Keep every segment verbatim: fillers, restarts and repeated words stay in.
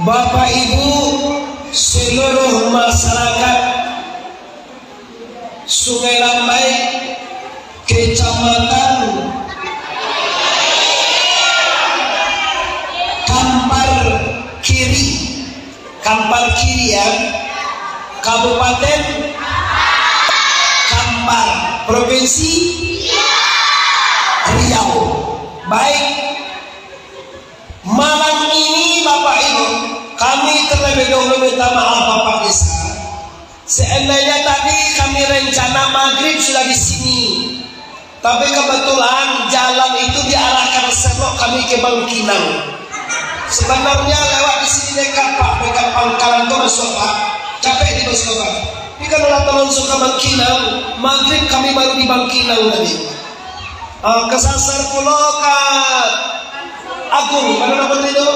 Bapak Ibu, seluruh masyarakat Sungai Rambai, Kecamatan Kampar Kiri, Kampar Kiri, ya, Kabupaten Kampar, Provinsi Riau. Baik, malam ini, Bapak Ibu, kami terlebih dahulu minta maaf, Bapak Desa. Seandainya tadi kami rencana maghrib sudah di sini, tapi kebetulan jalan itu diarahkan selok kami ke Bangkinang. Sebenarnya lewat di sini dekat, Pak, dekat pangkalan tu masuk, Pak. Capek di masuk, Pak. Tapi karena lah terlalu suka Bangkinang, maghrib kami baru di Bangkinang tadi. Ah, kesasar pulo ka Agung, mana nama tadi tu?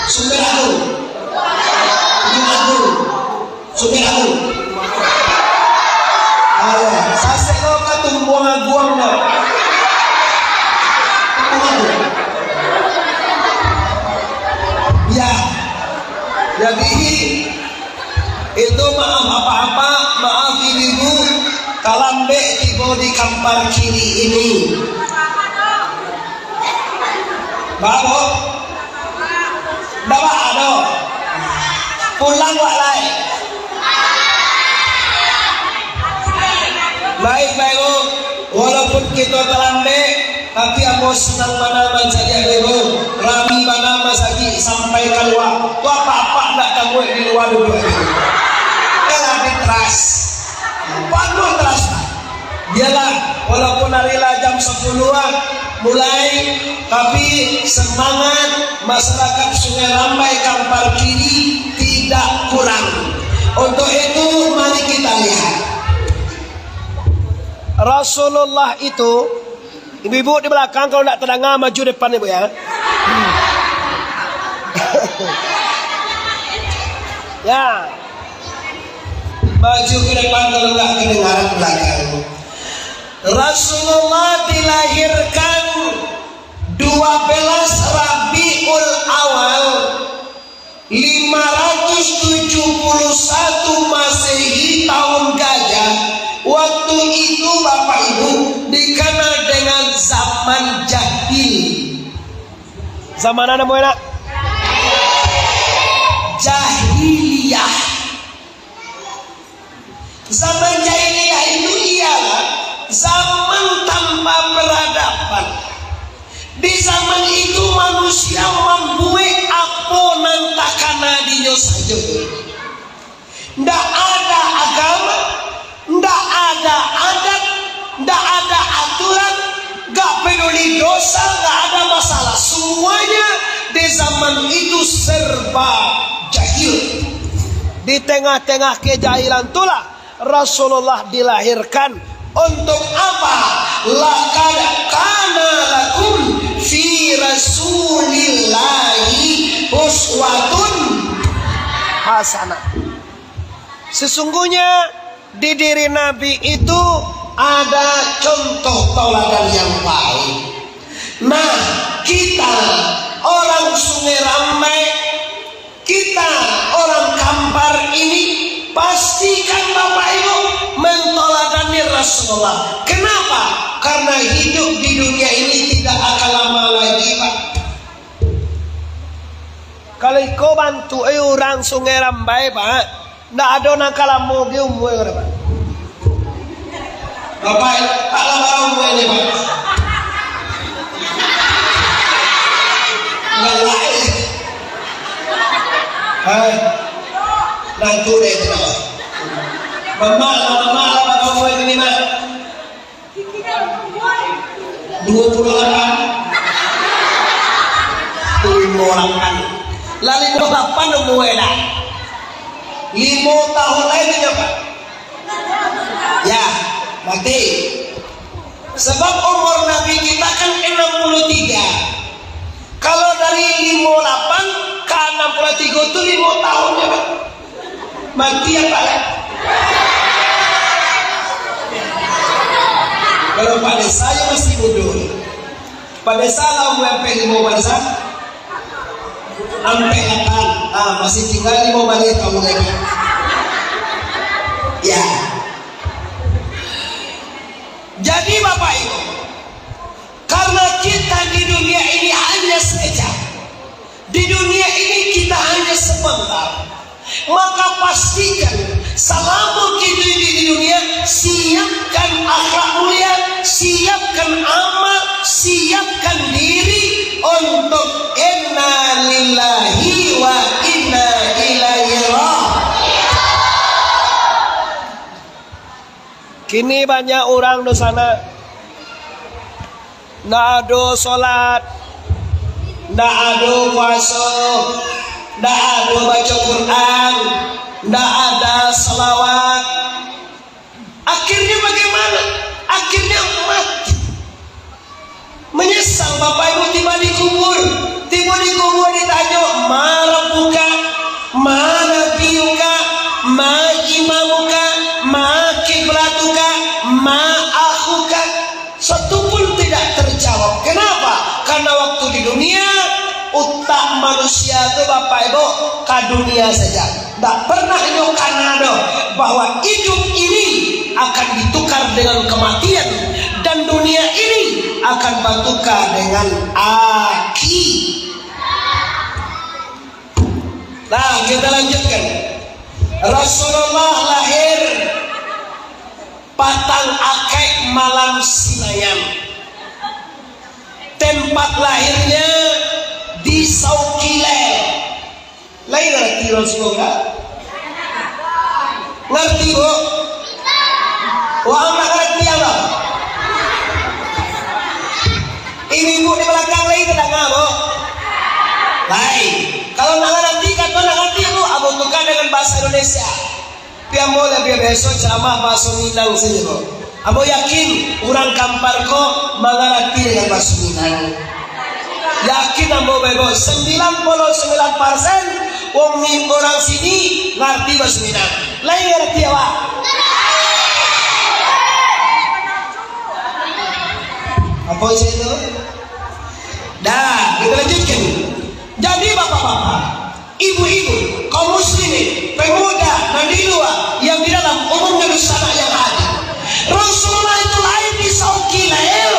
Sumber Agung. Gunung Agung. Sumber Agung. Alah, sasek lo ka Tumbuang Aguang, no. Tumbuang Agung. Ya. Jadi, itu maaf apak-apak, maaf ibu-ibu, talambek tibo di Kampar Kiri ini. Babo? Ndak baa doh. Pulang wak lai. Baik, baik, Bu. Walaupun kito talambek, tapi ambo sanang bana mancaliak, Bu. Rami bana masajik sampai kalua. Tu apak-apak ndak tamuek di lua duduak tu. Kan lah di teras. Panuah teras. Bialah, walaupun ari lah jam sapuluah lah mulai, tapi semangat masyarakat Sungai Rambai Kampar Kiri tidak kurang. Untuk itu, mari kita lihat. Rasulullah itu, ibu-ibu di belakang, kalau ndak tadanga, maju depan, Ibu, ya. Ya. Maju ke depan, kalau nggak kedengaran belakang. Rasulullah dilahirkan dua belas Rabiul Awal, lima ratus tujuh puluh satu Masehi, tahun Gajah. Waktu itu, Bapak Ibu, dikenal dengan zaman jahil. Zaman apa, nak? Jahiliyah. Zaman jahiliyah itu ialah zaman tanpa peradaban. Di zaman itu, manusia mambuek apo nan takana dinyo sajo. Ndak ada agama, ndak ada adat, ndak ada aturan, nggak peduli dosa, nggak ada masalah. Semuanya di zaman itu serba jahil. Di tengah-tengah kejahilan itulah Rasulullah dilahirkan. Untuk apa? Laqad kana lakum fi Rasulillahi uswatun hasanah. Sesungguhnya di diri Nabi itu ada contoh tauladan yang baik. Nah, kita orang Sungai Rambai, kita orang Kampar ini, pastikan Bapak Ibu mentauladani Rasulullah. Kenapa? Karena hidup di dunia ini tidak akan lama lagi, Pak. Kalau iko bantuak, eh, urang Sungai Rambai, Pak, ndak ado nan ka lamo ge umua ko, Pak. Bapak, Pak, lah bara umua ni, Pak? Galak, eh. Hai. Nah, tu deh, tu. Mamak lah, mamak lah, bara umua ni, Mak? Duo puluah lapan. Limo lapan. Lah limo lapan umua dah. Limo tahun lai tu nyo, Pak. Ya, mati. Sebab umur Nabi kita kan enam puluh tiga. Kalau dari limo lapan ka enam puluh tiga tu limo tahun nyo, Pak. Mati apa lah? Kalau Pak Desa, ya masih muda. Pak Desa lah umur sampai lima, Pak Desa? Ampek lapan. Ah, masih tinggal limo baleh tahun lagi. Ya. Jadi, Bapak Ibu, karena kita di dunia ini hanya sekejap, di dunia ini kita hanya sebentar, maka pastikan selama kita hidup di dunia, siapkan akhlak mulia, siapkan amal, siapkan diri untuk inna lillahi wa inna ilaihi raji'un. Kini banyak urang dunsanak, ndak ado solat, ndak ado puaso, ndak ado baco Quran, ndak ada salawat. Akhirnya bagaimana? Akhirnya mati. Menyesal, Bapak Ibu, tiba di kubur. Tiba di kubur ditanyo, "Ma rabbuka, ma nabiyuka, ma imamuka, ma kiblatuka, ma akhuka." Satu pun tidak terjawab. Kenapa? Karena waktu di dunia, utak manusia tu, Bapak Ibu, ka dunia saja. Ndak pernah nyo kana doh bahwa iduik ini akan ditukar dengan kamatian, dan dunia ini akan batuka dengan aki. Nah, kita lanjutkan. Rasulullah lahir patang akaik malam Sinayan. Tempat lahirnya di Saukilel. Lai ngarati Rasulullah? Ngarati, Bu? Wah, ndak ngarati, abah? Ibu-ibu di balakang lai tadanga, Bu? Lai. Kalau ndak ngarati, kato ndak ngarati, Bu, ambo tuka dengan bahasa Indonesia. Tapi ambo labiah biaso caramah bahaso Minang sajo, Bu. Ambo yakin urang Kampar ko mangarati dengan bahaso Minang. Yakin ambo, Bapak Ibu, sembilan puluh sembilan persen wong mi-, urang sini ngarati bahaso Minang. Lai ngarati awak? Apo sih itu? Dah, kita lanjutkan. Jadi, bapak-bapak, ibu-ibu, kaum muslimin, pemuda nan di lua, yang di dalam, umumnya dunsanak yang hadir. Rasulullah itu lahir di Saukilel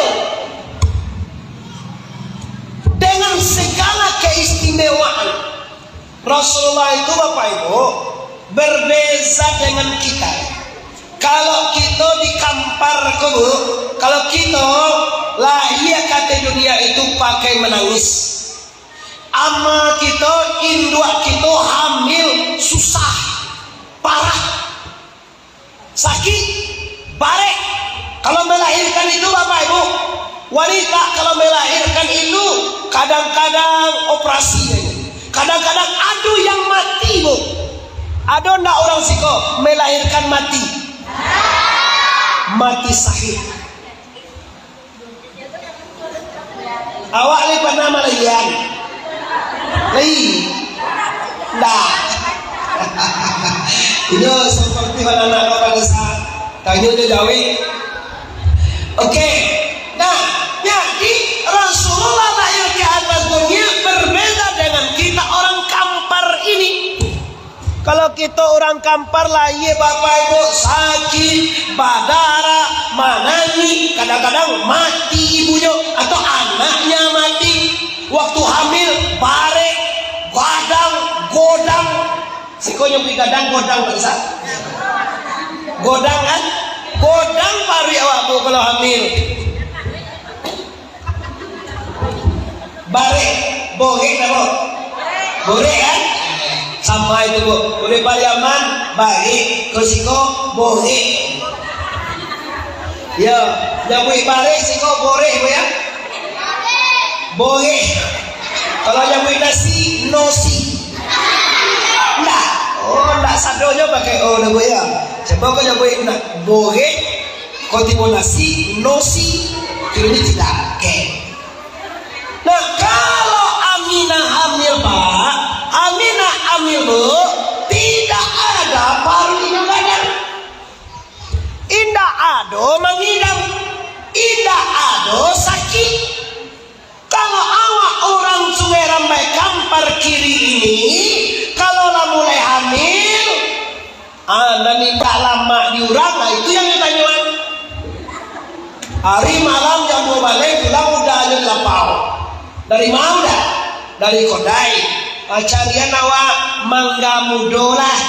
dengan segala keistimewaan. Rasulullah itu, Bapak Ibu, berbeza dengan kita. Kalau kito di Kampar ko, Bu, kalau kito lahia ka ateh dunia itu pakai manangis. Ama kito, induak kito hamil susah, parah, sakik, barek. Kalau melahirkan itu, Bapak Ibu, wanita kalau melahirkan itu kadang-kadang operasi, kadang-kadang ado yang mati, Bu. Ado ndak urang siko melahirkan mati? Mati sahid. Awak lai pernah malahian? Lai? Ndak. Inyo seperti anak-anak bapak desa. Tanyo jo jawek. Oke. Nah, jadi Rasulullah lahir ke atas dunia berbeda dengan kita orang Kampar ini. Kalau kito urang Kampar lahia, Bapak Ibu, sakik, badarah, manangih, kadang-kadang mati ibunyo atau anaknya mati. Waktu hamil, barek, gadang, godang. Siko nyo beli gadang, godang, Pak Ustaz. Godang, kan? Godang paruik awak tu kalau hamil. Barek, borek namo? Borek, kan? Sama itu, Bu. Urang Pariaman, barek. Kalau siko, borek. Yo, nyabuik barek, siko borek, Bu, ya? Borek. Kalau nyabuik nasi, nosi. Ndak. Oh, ndak sadonyo pakai o, dah, Bu, ya? Cubo kau nyabuik na-, borek, kau tibo nasi, nosi, kiro ini tidak. Oke. Nah, kalau Aminah hamil, Pak, Aminah hamil, Bu, tidak ada paruik inyo gadang. Indak ado mangidang, indak ado sakik. Kalau awak urang Sungai Rambai Kampar kini, urang, nah, itu yang ditanyoan. Ari malam jam duo baleh, pulang udah ajo di lapau. Dari ma udah? Dari kodai. Ah, carian awak mangga mudo lah.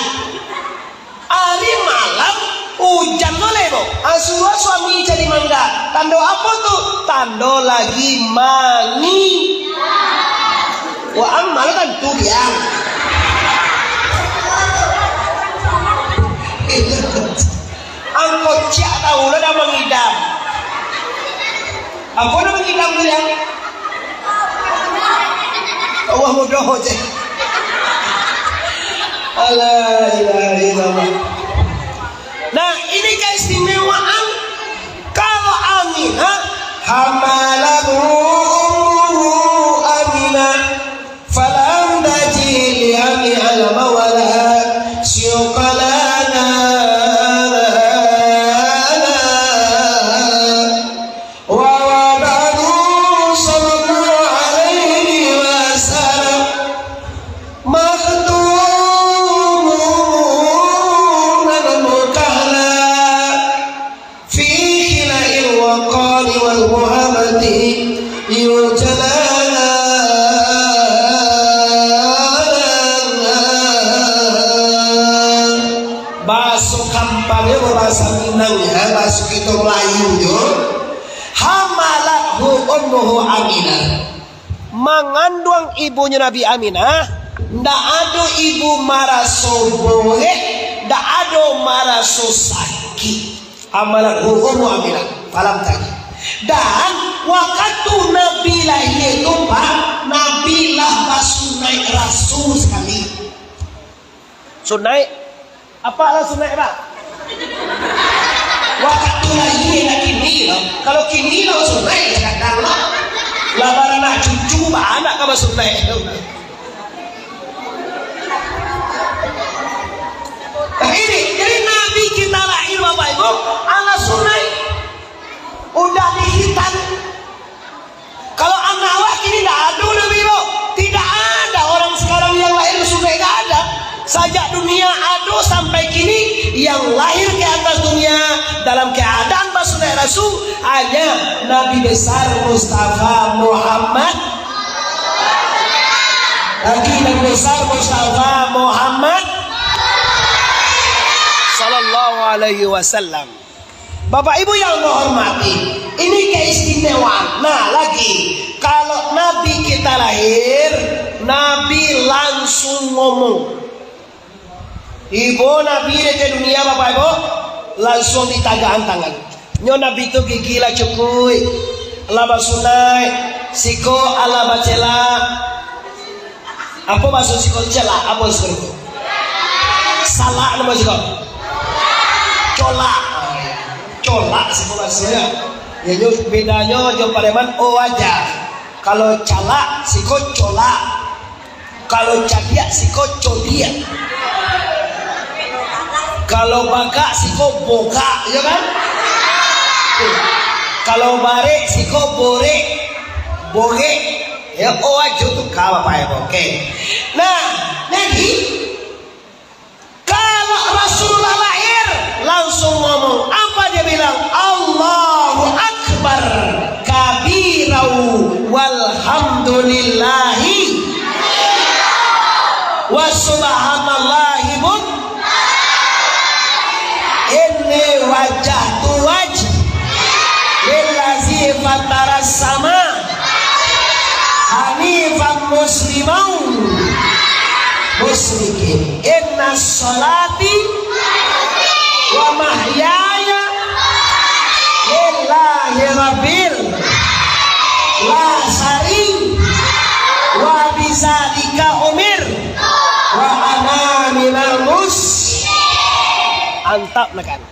Ari malam, ujan tu leh, bo. Ah, suruah suami cari mangga. Tando apo tu? Tando lagi mangi. Wa amal tantu diam. Angko ciak tahu lah dah mangidam. Apo nan mangidam tu, Yang? Allah mudo je. La ilaha illallah. Nah, ini keistimewaan. Kalau Aminah, hamalathu ummuhu Aminah, falam tajid li hamliha alama wala syuqalana. Wa wada'athu sallallahu alaihi wasallam makhtunan mukahla fi khila'il waqari wal muhabbati yujlana. Baso kampangnyo, baso Minangnyo, baso kito Melayunyo, hamalathu ummuhu Aminah. Manganduang ibunyo Nabi Aminah, ndak ado ibu maraso borek, ndak ado maraso sakik. Hamalathu ummuhu Aminah, falam tajid. Dan wakatu Nabi lahia tu, Pak, Nabi lah basunaik rasul sakali. Sunaik? Apak lah sunaik, Pak? Wakatu lahia lah kini lah. Kalau kini lah sunaik, ya kadang lah. Lah baranak cucu, baranak ka basunaik. Nah, ini, jadi Nabi kita lahir, Bapak Ibu, alah sunaik. Udah dihitan. Kalau anak awak kini ndak ado, Nabi, bro. Tidak ada orang sekarang yang lahir sunaik, ndak ada. Sajak dunia ado sampai kini, yang lahir ke atas dunia dalam keadaan basunaik rasul, hanya Nabi besar Mustafa Muhammad. Lagi Nabi besar Mustafa Muhammad sallallahu alaihi wasallam. Bapak Ibu yang menghormati, ini keistimewaan. Nah, lagi, kalau Nabi kita lahir, Nabi langsung ngomong. Ibo Nabi dari dunia, Bapak Ibu, langsung ditagakan tangan. Nyo Nabi tu gigi lah cukuik, alah basunaik, siko alah bacelak. Apo baso siko celak? Apo siko? Salak namo siko? Colak. Colak siko basonyo. Yo, nyo bedanyo jo Pariaman o aja. Kalau calak, siko colak. Kalau cadiak, siko codiak. Kalau bagak, siko bogak, yo kan? Kalau barek, siko borek. Borek. Ya, o ajo tu ka, Bapak Ibu. Oke. Nah, jadi, kalau Rasulullah lahir, langsung ngomong. Apa dia bilang? "Allahu Akbar kabirau walhamdulillahi wa subhanallahi buk-." Inni wajjahtu wajhiya lillazi fataras sama hanifan musliman musyrikin. Inna sholati wa mahyaya lillahi rabbil la syari wa bizalika umir wa ana minal mus-. Antap nakan.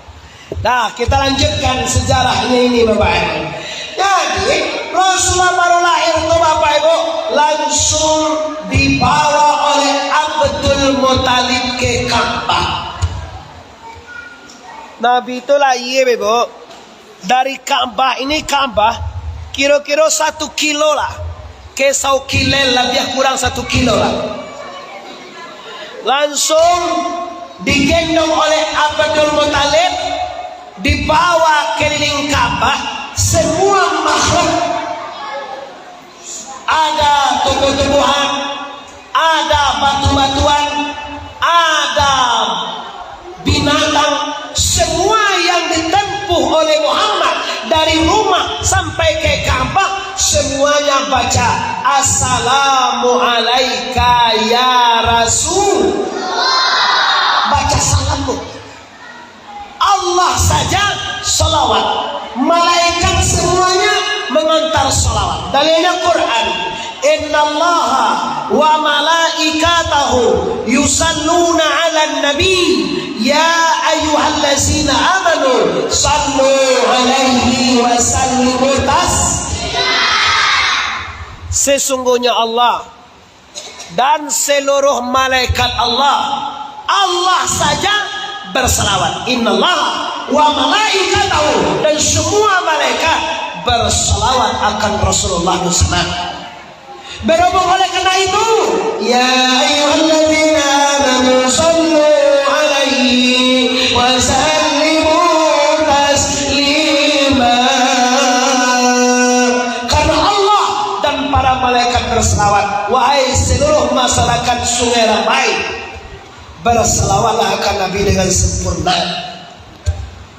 Nah, kita lanjutkan sejarahnya ini, Bapak Ibu. Jadi, Rasulullah baru lahir tu, Bapak Ibu, langsung dibawa oleh Abdul Muthalib ke Ka'bah. Nabi tu lahia, Bapak Ibu, dari Ka'bah ini, Ka'bah kiro-kiro satu kilo lah. Ke Saukilel, labiah kurang satu kilo lah. Langsung digendong oleh Abdul Muthalib, Dibawa keliling Ka'bah semua makhluk. Ada tumbuh-tumbuhan, ada batu-batuan, ada binatang, semua yang ditempuh oleh Muhammad dari rumah sampai ke Ka'bah, semuanya baca, "Assalamu alaika ya Rasul." Baca salam tu. Allah saja salawat. Malaikat semuanya mengantar salawat. Dalilnya Quran. "Innallaha wa malaikatahu yusalluna 'alan nabi, ya ayyuhallazina amanu sallu 'alaihi wa sallimu tas-" Sesungguhnya Allah dan seluruh malaikat Allah, Allah saja bersalawat. "Innallaha wa malaikatahu," dan semua malaikat bersalawat akan Rasulullah sallallahu alaihi wasallam. Berhubung oleh karena itu, "Ya ayyuhallazina amanu sallu alaihi wa sallimu taslima." Karena Allah dan para malaikat bersalawat, wahai seluruh masyarakat Sungai Rambai, bersalawatlah akan Nabi dengan sempurna.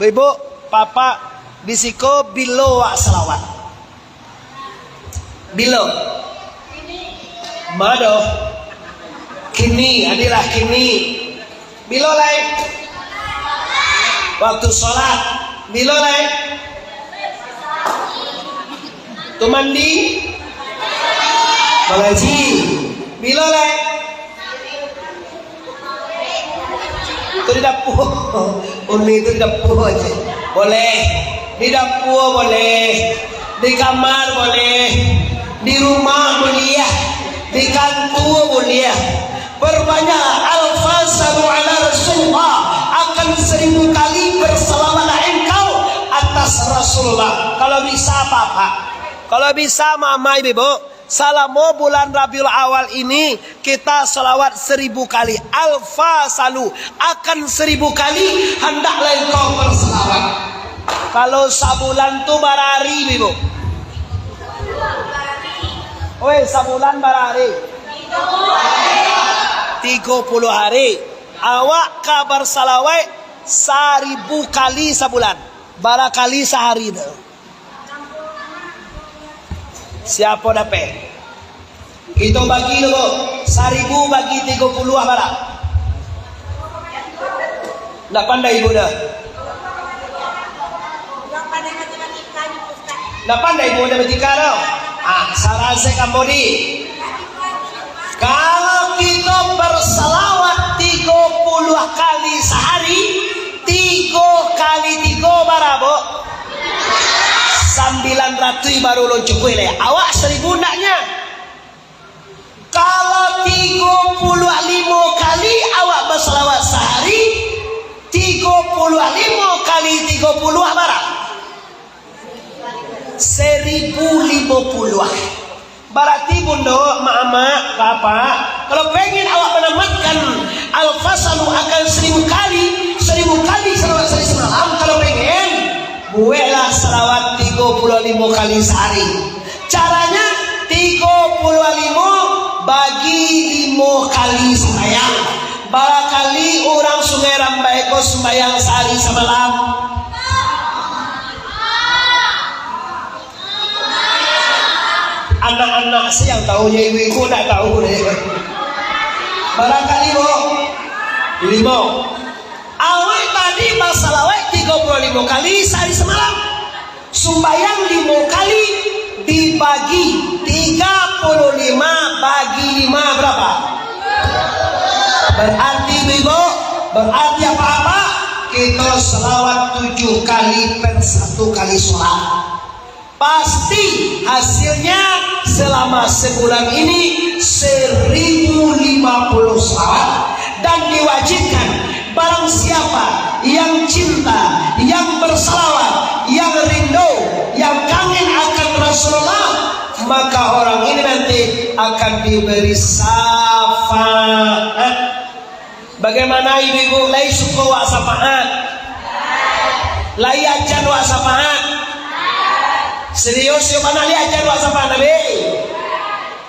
Ibu, Bapak, di siko bilo awak salawat? Bilo? Mado? Kini, adilah kini. Bilo lai? Waktu sholat. Bilo lai? Tu mandi? Mangaji. Bilo lai? Tu di dapua. Uni tu di dapua aja. Boleh. Di dapua boleh. Di kamar boleh. Di rumah boleh. Di kantua boleh. Perbanyak al-fasalu ala Rasulullah, akan seribu kali bersalawatlah engkau atas Rasulullah. Kalau bisa, Bapak. Kalau bisa, Mama, Ibu. Salamo bulan Rabiul Awal ini, kita salawat seribu kali. Al-fasalu, akan seribu kali, hendaklah engkau bersalawat. Kalau sabulan tu bara hari, Ibu? Oi, sabulan bara hari? Tigo puluah hari. Awak ka barsalawat saribu kali sabulan. Bara kali sahari tu? Siapo dapek? Kito bagi dulu. Saribu bagi tigo puluah bara? Ndak pandai ibu dah. Ndak pandai ibu matematika tu. Ah, sarasek ambo di. Kalau kito barsalawat tigo puluah kali sahari, tigo kali tigo bara, Bu? Sambilan ratuih baru ulun cukuik lai. Awak saribu ndaknya? Kalau tigo puluah limo kali awak basalawat sahari, tigo puluah limo kali tigo puluah bara? Saribu limo puluah. Barati bundo, mamak, bapak, kalau pengen awak manamatkan al-fasalu akan saribu kali, saribu kali salawat sahari samalam, kalau pengen, bueklah salawat tigo puluah limo kali sahari. Caranya, tigo puluah limo bagi limo kali sumbayang. Bara kali urang Sungai Rambai ko sumbayang sahari samalam? Anak-anak se yang tahu, ya ibu-ibu ndak tahu deh. Bara kali, Bu? Limo. Awak tadi basalawat tigo puluah limo kali sahari samalam. Sumbayang limo kali dibagi tiga puluh lima bagi lima berapa? Berarti, Ibu, berarti apa-apa? Kita salawat tujuh kali per satu kali sholat. Pasti hasilnya selama sebulan ini seribu lima puluh salawat, dan diwajibkan barang siapa yang cinta, yang bersalawat, yang rindu, yang kangen akan Rasulullah, maka orang ini nanti akan diberi syafaat. Bagaimana ibu-ibu, lai suko wak syafaat? Lai ajan wak sapaat? Serius yo, bana lai ajan wak sapaat Nabi?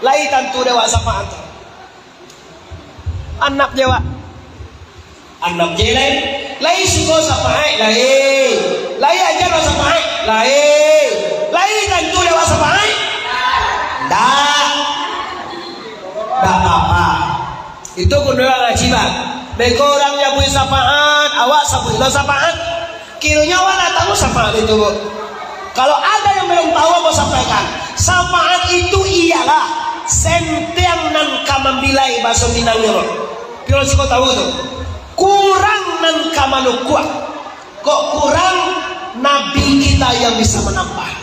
Lai tantu dek wak sapaat tu. Anap je wak. Anap je lai. Lai suko sapaat? Lai. Lai ajan wak sapaat? Lai. Lai tantu dek wak sapaat? Ndak. Ndak apa-apa. Itu gunyo urang ngaji, Bang. Beko urang nyabuik sapaat, awak sabuik lo sapaat. Kironyo awak lah tahu sapaat itu, Bu. Kalau ada yang belum tahu, ambo sampaikan. Sapaat itu ialah senteng nan ka mambilai, bahaso Minangnyo, Bu. Pian siko tahu tu. Kurang nan ka manukuak. Kok kurang, Nabi kita yang bisa menambah.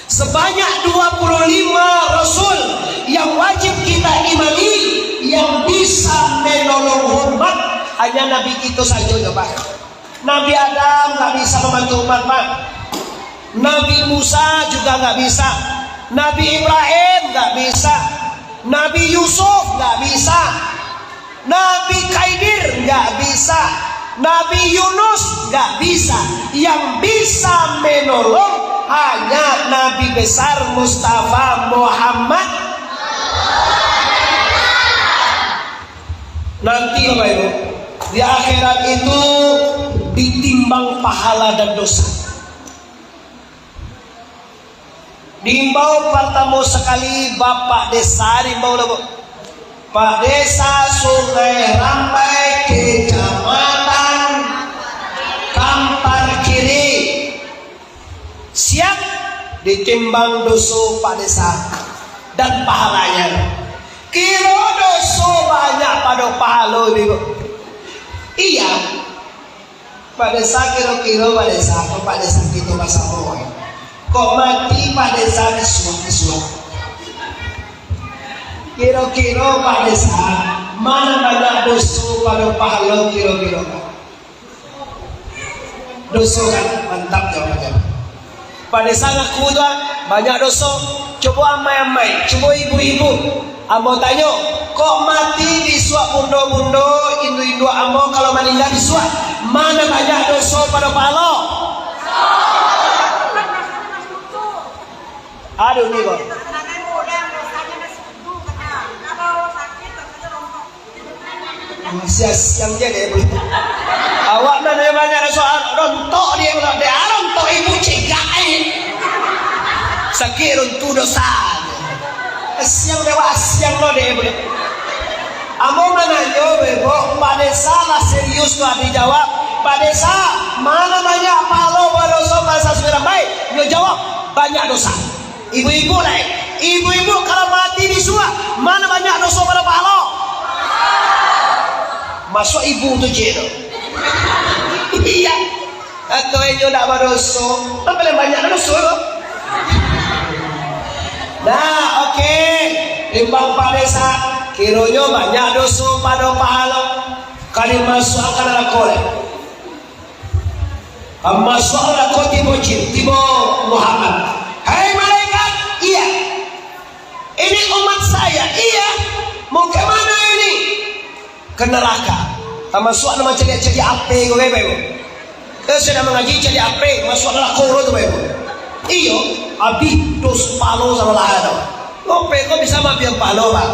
Sebanyak dua puluh lima rasul yang wajib kita imani, yang bisa menolong umat, hanya Nabi kito sajo, coba. Nabi Adam nggak bisa membantu umat, Pak. Nabi Musa juga nggak bisa. Nabi Ibrahim nggak bisa. Nabi Yusuf nggak bisa. Nabi Khidir nggak bisa, Nabi Yunus nggak bisa. Yang bisa menolong hanya Nabi besar Mustafa Muhammad. Nanti, Bapak Ibu, di akhirat itu ditimbang pahala dan dosa. Diimbau partamo sakali Bapak Desa, diimbau lah, Bu. Pak Desa Sungai Rambai, Kecamatan Kampar Kiri. Siap ditimbang doso Pak Desa dan pahalanya. Kiro doso banyak pado pahalo, Ibu. Iya. Pak Desa, kiro-kiro Pak Desa, kok Pak Desa kito basamo, kok mati Pak Desa bisuak-bisuak? Kiro-kiro Pak Desa, ma nan banyak doso pado pahalo kiro-kiro, Pak? Doso kan? Mantap jawabannyo. Pak Desa ngaku tu, ah, banyak doso. Cubo amai-amai, cubo ibu-ibu. Ambo tanyo, kok mati bisuak bundo-bundo, induak-induak ambo kalau maningga bisuak, ma nan banyak doso pado pahalo? Aduh, ni kok. Siang-siang je dek, bro. Awak nan banyak soal rontok dia, bro. Dia rontok ibu cegak, eh. Sakik runtu dosa. Siang dek, wak, siang lo dek, bro. Ambo mananyo, bebo, Pak Desa lah serius tu dijawab. Pak Desa, ma nan banyak pahalo badoso Pak Desa Sungai Rambai? Nyo jawab, banyak dosa. Ibu-ibu lai. Ibu-ibu kalau mati bisuak, ma nan banyak doso pado pahalo? Masuak ibu tu je tu. Iya. Atau inyo ndak badoso, tapi paling banyak doso tu. Nah, oke. Timbang Pak Desa, kironyo banyak doso pado pahalo. Kali masuak ka narako lai. Masuaklah ko tibo jin, tibo Muhammad. "Hai malaikat, iya. Ini umat saya, iya. Mau ke mana ini?" "Ke neraka." Tamasuak nan mancaliak-caliak api ko, Bapak Ibu. Eh, sudah mangaji caliak api, masuak neraka tu, Bapak Ibu. Iyo, abih dos palo sabalah tu. Ngope ko bisa mabiang palo, Pak?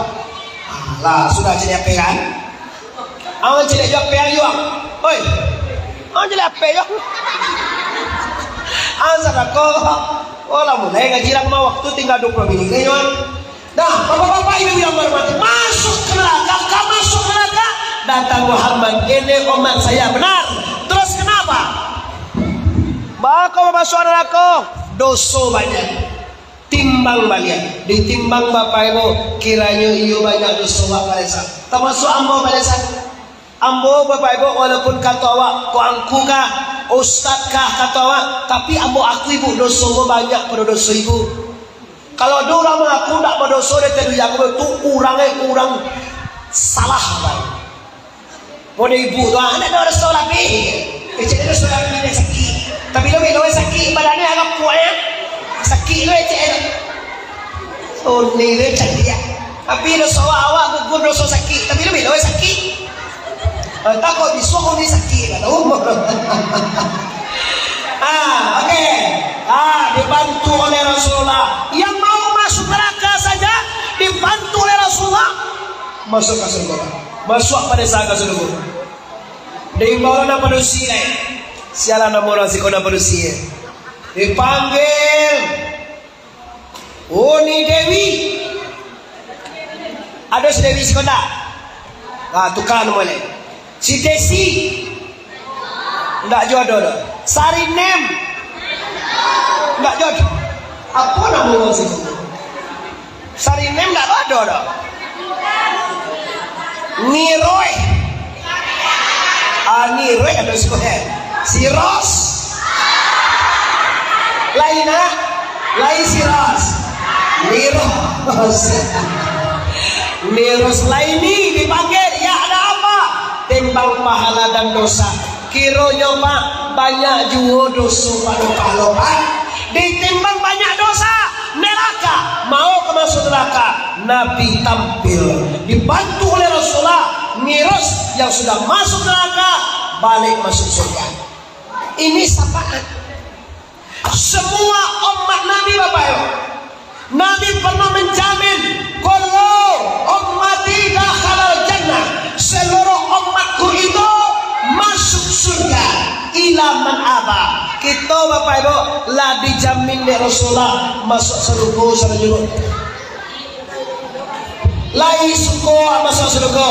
Alah, sudah caliak api kan? Ang caliak jo ape ayo, ang? Oi. Ang caliak ape yo? Ang sadako. Oh, lah mulai ngaji lah, mah waktu tinggal dua puluh minit lagi, yo. Nah, bapak-bapak, ibu-ibu yang berhormati, masuk ke neraka, ka masuk neraka, datang Muhammad, ini umat saya benar. Terus kenapa? Bako masuk neraka, doso banyak. Timbang baliak, ditimbang Bapak Ibu, kiranyo iyo banyak doso awak, Pak Desa. Tamasuak ambo, Pak Desa. Ambo, Bapak Ibu, walaupun kato awak, ko angku kah, ustad kah, kato awak, tapi ambo akui, Bu, doso ambo banyak pado doso ibu. Kalau ado urang mangaku ndak badoso dari tadi, aku tu urang, eh, urang salah, Pak. Model ibu tu, ah, ndak ado doso lapeh. Kecek ado doso lapeh, dia sakik. Tapi lo, lo sakik, badan ni agak kuat, ya. Sakik lo, kecek. Oh, ni lo caliak. Tapi doso awak, awak gugur doso sakik. Tapi lo, lo sakik. Entah kok bisuak ni sakik, tak tahu. Ah, oke. Ah, dibantu oleh Rasulullah. Yang mau masuk neraka saja dibantu oleh Rasulullah. Masuk ka surga. Masuk pada saat ka surga. Diimbau nan padusi, eh. Sialah namo urang siko nan padusi, eh. Dipanggil. Uni Dewi. Ado si Dewi siko ndak? Nah, tuka namo lai. Si Desi. Ndak jo ado doh. Sarinem. Ndak jo ado. Apo namo urang siko? Sarinem ndak ado doh. Niroi. Ah, Niroi ado siko, eh. Si Ros. Lain, ah? Lain si Ros. Nirus. Nirus lain ni dipanggil, "Ya, ada apa?" "Timbang pahala dan dosa." "Kironyo, Pak, banyak juo doso pado pahalo, Pak." Ditimbang banyak dosa, neraka, mau ka masuk neraka. Nabi tampil, dibantu oleh Rasulullah, ngirus yang sudah masuk neraka, balik masuk surga. Ini syafaat. Semua umat Nabi, Bapak Ibu, Nabi pernah menjamin, "Kullu ummati dakhalal jannah," seluruh umatku itu masuk surga, illa man aba. Kito, Bapak Ibu, lah dijamin dek Rasulullah masuk surga, salah jurut. Lai suko masuak surga?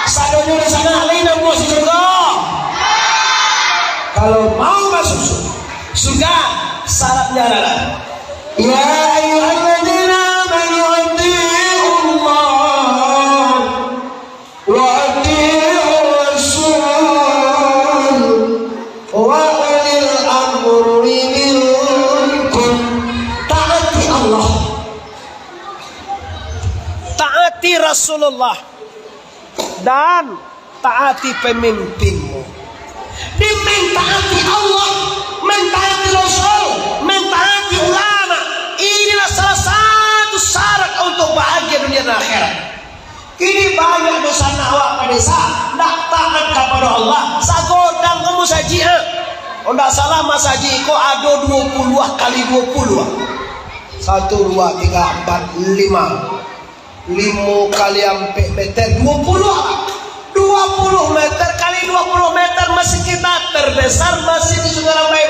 Sadonyo di sana lai namuah surga? Kalau mau masuk su-, surga, syaratnya adalah, "Ya ayyuhalladzina amanu ati'ullah wa ati'ur rasul wa ulil amri minkum." Taati Allah. Taati Rasulullah dan taati pemimpinmu. Di mentaati Allah, mentaati Rasul, mentaati ulama, inilah salah satu syarat untuk bahagia dunia dan akhirat. Kini banyak dunsanak awak ka desa, ndak taat kapado Allah, sagodang ka musajik, ah. Kalau ndak salah, masajik ko ado duo puluah kali duo puluah. Satu, dua, tiga, ampat, lima. Limo kali ampek meter, duo puluah. Duo puluah meter kali duo puluah meter, masjid kita terbesar, masjid di Sungai Rambai.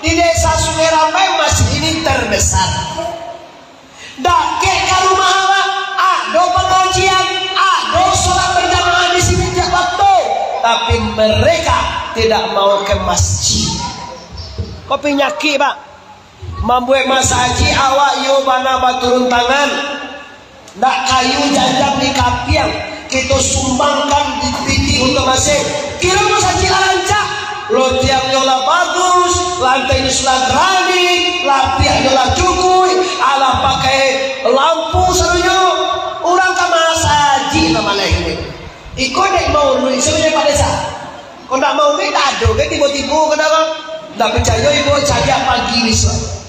Di desa Sungai Rambai, masjid ini terbesar. Dakek ka rumah awak, ado pangajian, ado solat berjamaah di sini tiap waktu. Tapi mereka tidak mau ke masjid. Ko panyakik, Pak. Mambuek masajik awak iyo bana baturun tangan. Ndak kayu janjang di kapiang, kito sumbangkan di pitih untuak masjid. Kiro masajik lah rancak, lotiangnyo lah bagus, lantainyo sudah granit, lapiahnyo lah cukuik, alah pakai lampu sadonyo. Urang ka masajik lah maleh ini. Iko dek mauruik sabananyo Pak Desa. Kok ndak mauruik, ndak ado kan tibo-tibo, kenapa? Ndak picayo, ibo caliak pagi bisuak.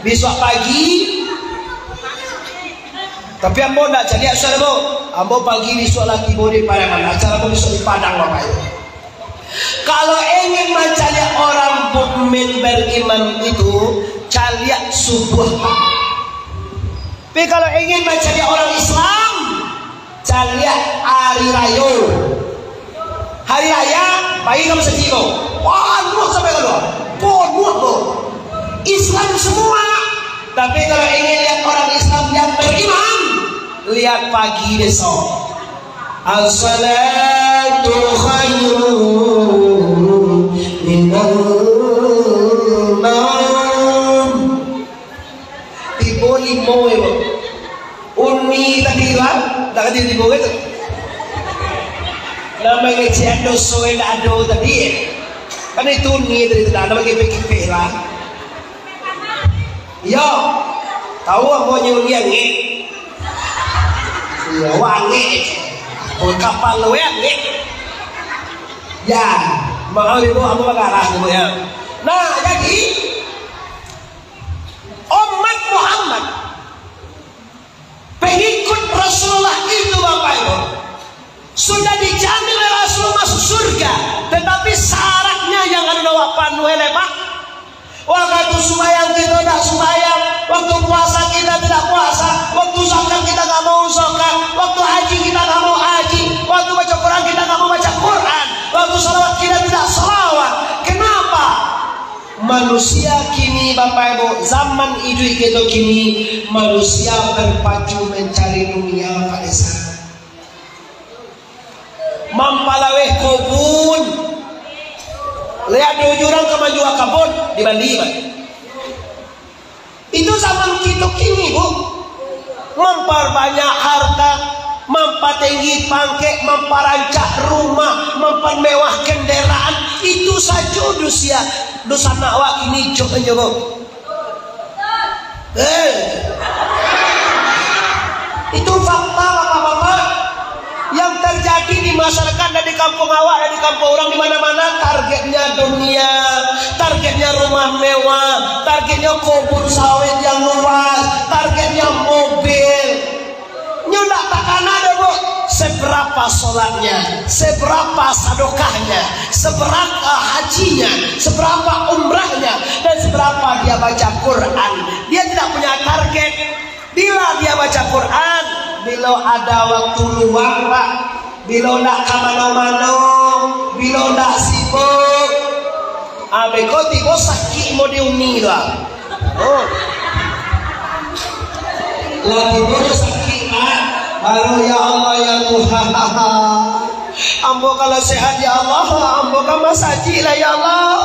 Bisuak pagi, tapi ambo ndak caliak sudah, ambo. Ambo pagi bisuak lah tibo di Pariaman. Acara ambo bisuak di Padang, Bapak Ibu. Kalau ingin mancaliak orang mukmin beriman itu, caliak subuah. Tapi kalau ingin mancaliak orang Islam, caliak hari rayo. Hari raya, pai ka masajik ko. Panuah sampai kalua. Panuah ko. Islam semua. Tapi kalau ingin lihat orang Islam yang beriman, lihat pagi besok. As-salatu khairun minan naum. Tibo limo, ibo. Uni tadi lah, tak ada tibo kan? Nama ngecekan doso yang tak ada tadi, eh. Kan itu uni tadi tu, nama kipik-kipik lah. Yo, tahu apa nyo uni angek? Iya, wangek. Oh, kapal lu angek. Ya, mau ibu apa bagarah ibu ya? Nah, jadi, umat Muhammad, pengikut Rasulullah itu, Bapak Ibu, sudah dijamin oleh Rasul masuk surga, tetapi syaratnya yang anu awak Anu eleh, Pak. Waktu sumbayang kita tak sumbayang, waktu puasa kita tidak puasa, waktu zakat kita nggak mau zakat, waktu haji kita nggak mau haji, waktu baca Quran kita nggak mau baca Quran, waktu salawat kita tidak salawat. Kenapa? Manusia kini, Bapak Ibu, zaman iduik kita kini, manusia berpacu mencari dunia, Pak Desa. Mampalaweh kobun. Liek ado urang ka manjua kabun, dibali, Pak. Itu zaman kito kini, Bu. Mamparbanyak harta, mampatinggi pangkek, mamparancak rumah, mamparmewah kendaraan. Itu sajo dusia, dusanak awak kini jok nyo, Bu. Eh. Itu fakta, Bapak-bapak. Yang terjadi di masyarakat dan di kampung awak dan di kampung urang, di mana-mana targetnya dunia, targetnya rumah mewah, targetnya kobun sawit yang luas, targetnya mobil. Nyo ndak takana doh, Bu, seberapa sholatnya, seberapa sadokahnya, seberapa hajinya, seberapa umrahnya, dan seberapa dia baca Quran. Dia tidak punya target. Bila dia baca Quran, bila ada waktu luang, Pak, bila ndak ka mano-mano, bila ndak sibuk. Ah, beko tibo sakik mau diuni tu, ah. Oh. Lah tibo sakik, Pak. Baru, "Ya Allah, ya Tuhan. Ambo kalau sehat, ya Allah, ambo ka masajik lah, ya Allah."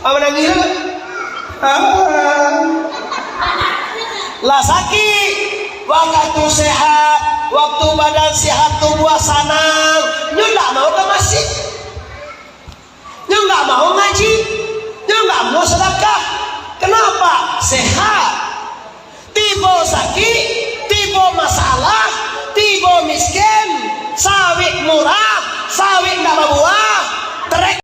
Apa nangis? Ah. Lah sakik. Waktu sehat, waktu badan sehat, tubuah sanang, nyo ndak mau ka masjid. Nyo ndak mau ngaji. Nyo ndak mau sadakah. Kenapa? Sehat.